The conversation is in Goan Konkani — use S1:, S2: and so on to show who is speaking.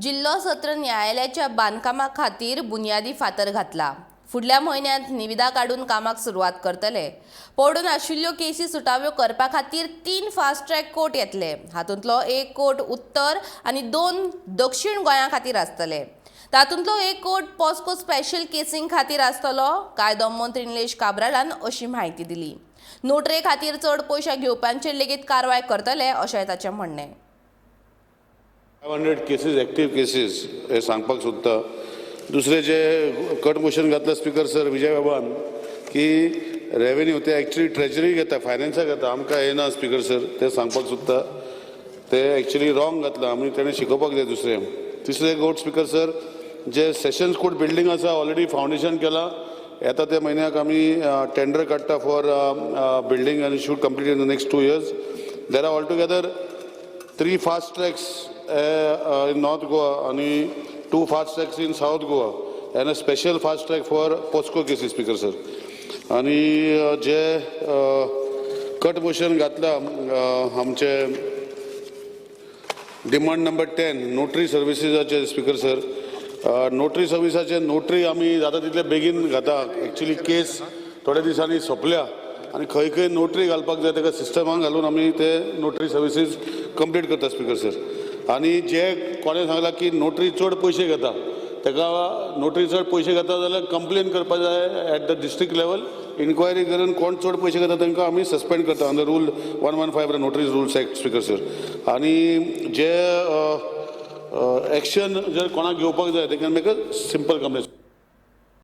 S1: जिल्लो सत्र न्यायालयाच्या बांदकामा खातीर बुन्यादी फातर घातला. फुडल्या म्हयन्यांत निविदा काडून कामाक सुरवात करतले. पडून आशिल्ल्यो केसी सुटाव्यो करपा खातीर 3 फास्ट ट्रॅक कोर्ट येतले. हातूंतलो एक कोर्ट उत्तर आनी 2 दक्षिण गोंया खातीर आसतले. तातूंतलो एक कोर्ट पॉस्को स्पेशल केसीं खातीर आसतलो. कायदो मंत्री निलेश काब्रालान अशी म्हायती दिली. नोटरे खातीर चड पयशे घेवप्यांचेर लेगीत कारवाय करतले अशें ताचें म्हणणें.
S2: 500 केसीस, एक्टीव केसीस हे सांगपाक सोदता. दुसरें जे कट मोशन घातलं स्पीकर सर विजय बाबान की रेवेन्यू ते एक्चुली ट्रेजरी घेता, फायनान्साक घेता, आमकां येना स्पीकर सर, ते सांगपाक सोदता. ते एक्चुली रॉंग घातलं, आमी तेणें शिकोवपाक जाय. दुसरें, तिसरें गोट स्पीकर सर, जे सेशन्स कोर्ट बिल्डींग आसा, ऑलरेडी फावंडेशन केलां. येता त्या म्हयन्याक आमी टेंडर काडटा फॉर बिल्डींग आनी should complete in the next 2 years. There are all together three fast tracks in North Goa आणि two fast tracks in South Goa and a special fast track for POCSO cases, Speaker sir. आणि जे कट मोशन घातला आमचे डिमांड नंबर 10 नोटरी सर्विसीसाचे, स्पीकर सर, नोटरी सर्विसाचे नोटरी आमी जाता तितले बेगीन घाता. एक्चुली केस थोड्या दिसांनी सोंपल्या आनी खंय खंय नोटरी घालपाक जाय, ताका सिस्टमान घालून आमी ते नोटरी सर्विसीस कंप्लीट करता स्पीकर सर. आनी जे कोणें सांगलां की नोटरी चड पयशे घेता, ताका नोटरी चड पयशे घेता जाल्यार कंप्लेन करपा जाय. At the district level inquiry करून कोण चड पयशे घेता तांकां आमी सस्पेंड करता under rule 115, Notaries Rules Act, Speaker sir. आनी जे एक्शन जर कोणाक घेवपाक जाय, they can make a simple complaint.